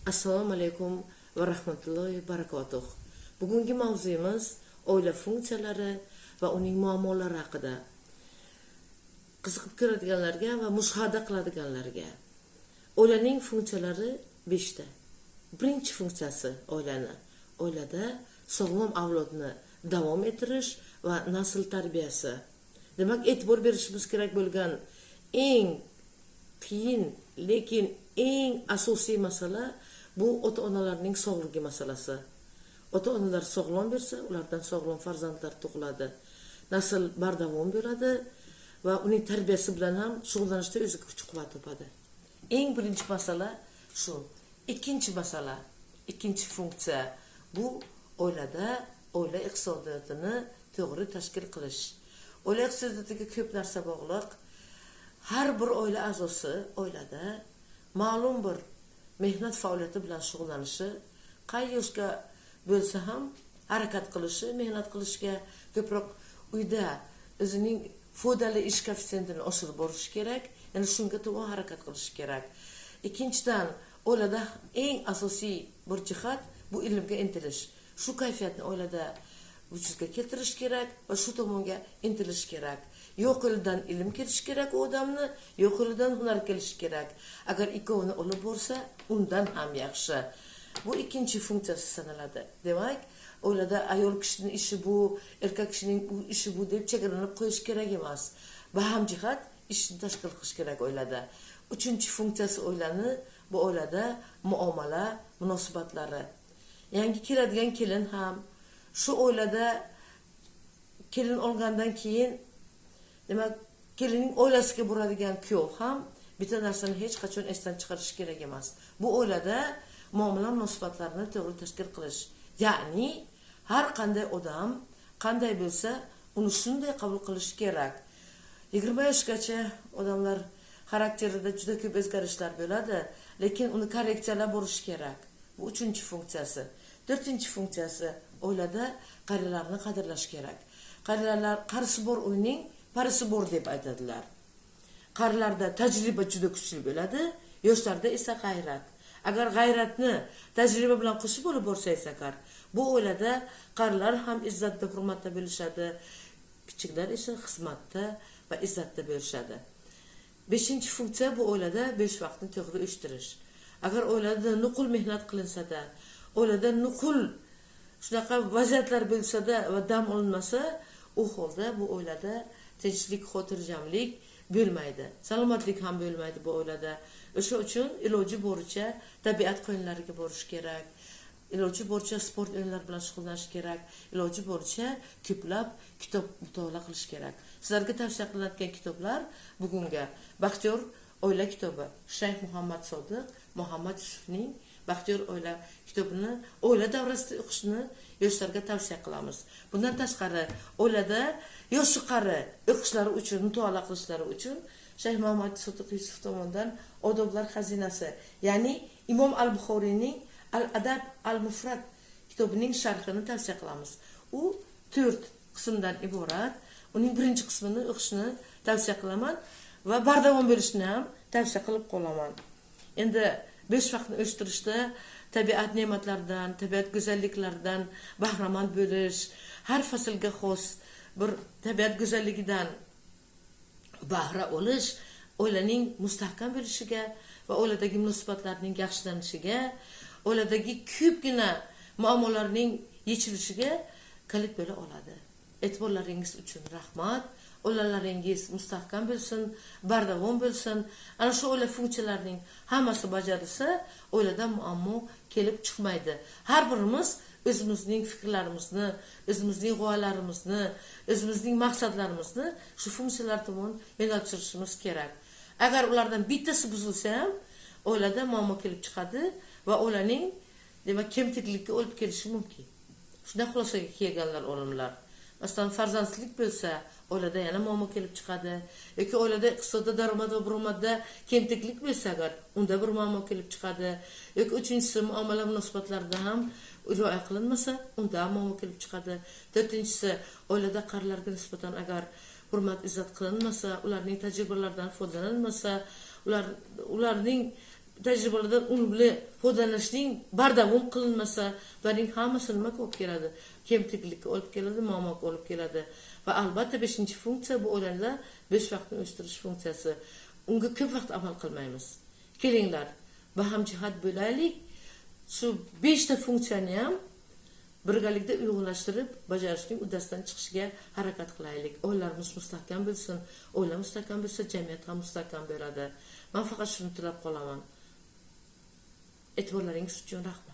Assalomu alaykum va rahmatullohi barakatuh. Bugungi mavzuyimiz oila funksiyalari va uning muammolari haqida. Qiziqib ko'radiganlarga va mushohada qiladiganlarga. Oilaning funksiyalari 5 ta. Birinchi funksiyasi oilani, oilada sog'lom avlodni davom ettirish va nasl tarbiyasi. Demak, e'tibor berishimiz kerak bo'lgan eng qiyin, lekin eng asosiy masala bu ota-onalarning sog'ligi masalasi. Ota-onalar sog'lom bo'lsa, ulardan sog'lom farzandlar tug'iladi. Nasl bardavom bo'ladi va uning tarbiyasi bilan ham shug'ullanishda o'ziga kuch-quvvat topadi. Eng birinchi masala shu. Ikkinchi masala, ikkinchi funksiya bu oilada oila iqtisodiyotini to'g'ri tashkil qilish. Oila iqtisodiyotiga ko'p narsa bog'liq. Har bir oila a'zosi oilada ma'lum bir mehnat faoliyati bilan shug'ullanishi, qay yoshga bo'lsa ham harakat qilishi, mehnat qilishga ko'proq uyda o'zining foydali ish koeffitsiyentini oshirib borishi kerak, ya'ni shunga tomon harakat qilishi kerak. Ikkinchidan, oilada eng asosiy bir jihat bu ilmga intilish. Shu kayfiyatni oilada vujudga keltirish kerak va shu tomonga intilish kerak. Yo'q qo'lidan ilm kelishi kerak u odamni, yo'q qo'lidan hunar kelishi kerak. Agar ikkovini olib borsa, undan ham yaxshi. Bu ikkinchi funksiyasi sanaladi. Demak, oilada ayol kishining ishi bu, erkak kishining ishi bu deb chegaralanib qo'yish kerak emas. Bahamjihat ishni tashkil qilish kerak oilada. Uchinchi funksiyasi oilani, bu oilada muomala munosabatlari. Yangi keladigan kelin ham shu oilada kelin olgandan keyin, demak, kelinning oilasiga boradigan kuyov ham bitta narsani hech qachon esdan chiqarish kerak emas. Bu oilada muomala munosabatlarini to'g'ri tashkil qilish. Ya'ni har qanday odam qanday bo'lsa, uni shunday qabul qilish kerak. 20 yoshgacha odamlar xarakterida juda ko'p o'zgarishlar bo'ladi, lekin uni korreksiyalab borish kerak. Bu uchinchi funksiyasi. To'rtinchi funksiyasi oilada qariyalarni qadrlash kerak. Qariyalar qarisi bor uyning parisi bor deb aytadilar. Qarilarda tajriba juda kuchli bo'ladi, yoshlarda esa g'ayrat. Agar g'ayratni tajriba bilan qo'shib olib borsangiz agar, bu oilada qarilar ham izzatda, hurmatda bo'lishadi, kichiklar esa xizmatda va izzatda bo'lishadi. Beshinchi funksiya bu oilada 5 vaqtni to'g'ri uyushtirish. Agar oilada nuqul mehnat qilinsa-da, oilada nuqul shunaqa vaziyatlar bo'lsa-da va dam olinmasa, u holda bu oilada tinchlik, xotirjamlik bo'lmaydi. Salomatlik ham bo'lmaydi bu oilada. O'sha uchun iloji boricha tabiat qo'yinlariga borish kerak. Iloji boricha sport o'yinlari bilan shug'ullanish kerak. Iloji boricha ko'plab kitob mutolaa qilish kerak. Sizlarga tavsiya qilinadigan kitoblar bugungi Baxtiyor oila kitobi, Shayx Muhammad Sodiq Muhammad Yusufning Baxtiyor oila kitobini oila davrasida o'qishni yoshlarga tavsiya qilamiz. Bundan tashqari oilada yoshi qari o'qishlari uchun, mutolaa qilishlari uchun Shayx Muhammad Sodiq Yusuf tomonidan Odoblar xazinasi, ya'ni Imom Al-Buxoriyning Al-Adab al-Mufrad kitobining sharhini tavsiya qilamiz. U 4 qismdan iborat. Uning birinchi qismini o'qishni tavsiya qilaman va bardavom bo'lishni ham tavsiya qilib qolaman. Endi 5 vaqtni uyushtirishda tabiat ne'matlaridan, tabiat go'zalliklaridan bahramand bo'lish, har faslga xos bir tabiat go'zalligidan bahra olish oilaning mustahkam bo'lishiga va oiladagi munosabatlarning yaxshilanishiga, oiladagi ko'pgina muammolarning yechilishiga kalit bo'la oladi. E'tiborlaringiz uchun rahmat. Oilalaringiz mustahkam bo'lsin, bardavom bo'lsin. Ana shu oila funksiyalarining hammasi bajarilsa, oilada muammo kelib chiqmaydi. Har birimiz o'zimizning fikrlarimizni, o'zimizning g'oyalarimizni, o'zimizning maqsadlarimizni shu funksiyalar tomon yo'naltirishimiz kerak. Agar ulardan bittasi buzilsa ham, oilada muammo kelib chiqadi va oilaning, demak, kemtiklikka olib kelishi mumkin. Shunday xulosaga kelganlar olimlar. Masalan, farzandsizlik bo'lsa, oilada yana muammo kelib chiqadi. Yoki oilada iqtisodda daromad va buromadda kemtiklik bo'lsa agar, unda bir muammo kelib chiqadi. Yoki uchinchisi, muomala munosabatlarida ham rioya qilinmasa, unda ham muammo kelib chiqadi. To'rtinchisi, oilada qarilarga nisbatan agar hurmat, izzat qilinmasa, ularning tajribalaridan foydalanilmasa, ularning tajribalardan unumli foydalanishning bardavom qilinmasa, bularning hammasi nimaga olib keladi? Kemtiklikka olib keladi, muammoga olib keladi. Va albatta 5-funksiya bu oilada 5 vaqtni o'stirish funksiyasi. Unga ko'p vaqt amal qilmaymiz. Kelinglar, bahamjihat bo'laylik. Shu 5 ta funksiyani ham birgalikda uyg'unlashtirib bajarishning uddasidan chiqishga harakat qilaylik. Oilalarimiz mustahkam bo'lsin. Oila mustahkam bo'lsa, jamiyat ham mustahkam bo'ladi. Men faqat shuni tilab qolaman. E'tiborlaringiz uchun rahmat.